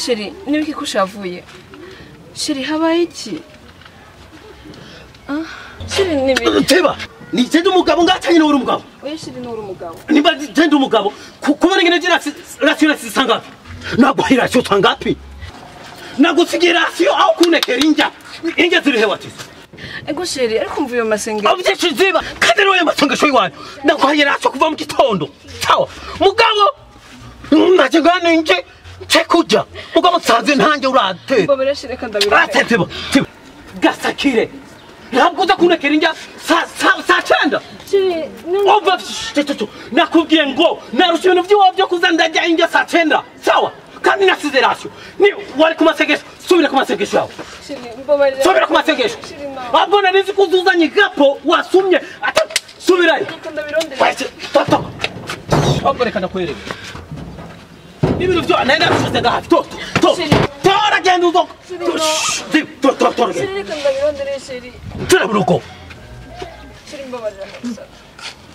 Chéri, nibiki kushavuye? Chéri, habaye iki? Ah, chéri nibiki? Teba, ni tende umugabo ngatanye n'uri umugabo. Oya chéri n'uri umugabo. Nimba tende umugabo, kubona ngene je ration sangapi? Naguha ration sangapi? Nagusigira ration aho kunekera injya. Injya ziri he watise? Ego chéri, ariko mvuye mu masengesho. Avuze ziba, kandi rero masengesho yiwanyu. Naguhaye ration kuva mu gitondo. Sawa. Mugabo naje ngane nje chekuja. Mugabo nsanze ntange urate. Mbobere chéri reka ndabireke. Ate teba. Teba. Gasakire. Ntabwo uza kunekera injya saa cyenda. Chéri, Ova nakubwiye ngo narusha ibintu by'iwawe byo kuza ndajya injya saa cyenda. Sawa. Kandi nasize ration. Ni wari ku masengesho, subira ku masengesho yawe. Chéri, mbabarira. Subira ku masengesho. Chéri, no. Abona nizi kuzuzanye gapo wasumye. Ate subirayo. Reka ndabirondere. Wese toto. Ahubwo reka ndakwereka. Ibintu byo nari nabishize ngahafi. To to. Chéri. Tora genda uzo. Chéri, no. To to to. Chéri, reka ndabirondere chéri. Tura buruko. Chéri, mbabarira ndagusaba.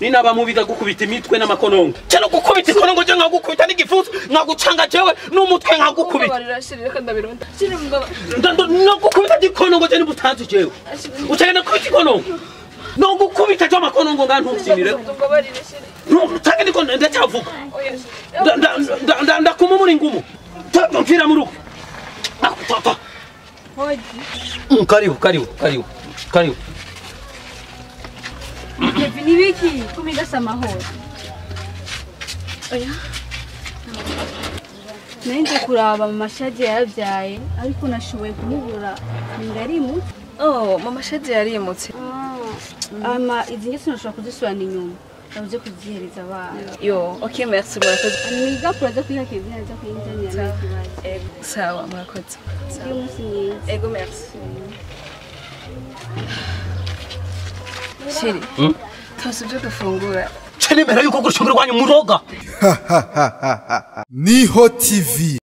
Ninaba mubiza gukubita imitwe n'amakonongo. Cyane gukubita ikonongo je nkagukubita n'igifunzo, nkagucanga jewe n'umutwe nkagukubita. Mbabarira chéri, reka ndabirondere. Chéri, mbabarira. No gukubita ikonongo je nibutanzi jewe. Ucagenda kubita ikonongo. No gukubita je amakonongo ngantubyinire. Mbabarira chéri. No tange ndiko ndacyavuga. Oya chéri. Ndakumumura ingumu. Mvira mu rugo. Tata. Hoji. Karibu karibu karibu. Karibu. Kevin nibiki kumigasa amahoro. Oya. Nanje kuraba mama Shadi yabyaye ariko nashoboye kumubura ngarimutse. Oh, mama Shadi yarimutse. Ama izi ngeso nashobora kuzisubirana inyuma. Nabuze kuzihereza abana. Yo, okay merci murakoze. Niga kuraza kwiha Kevin aza kuyinzanira n'ikibazo. Ego, sawa murakoze. Uyu munsi mwiza. Ego merci. Chéri, twese ibyo dufungura. Chéri mbere yuko gushungura rwanyu muroga. Niho TV.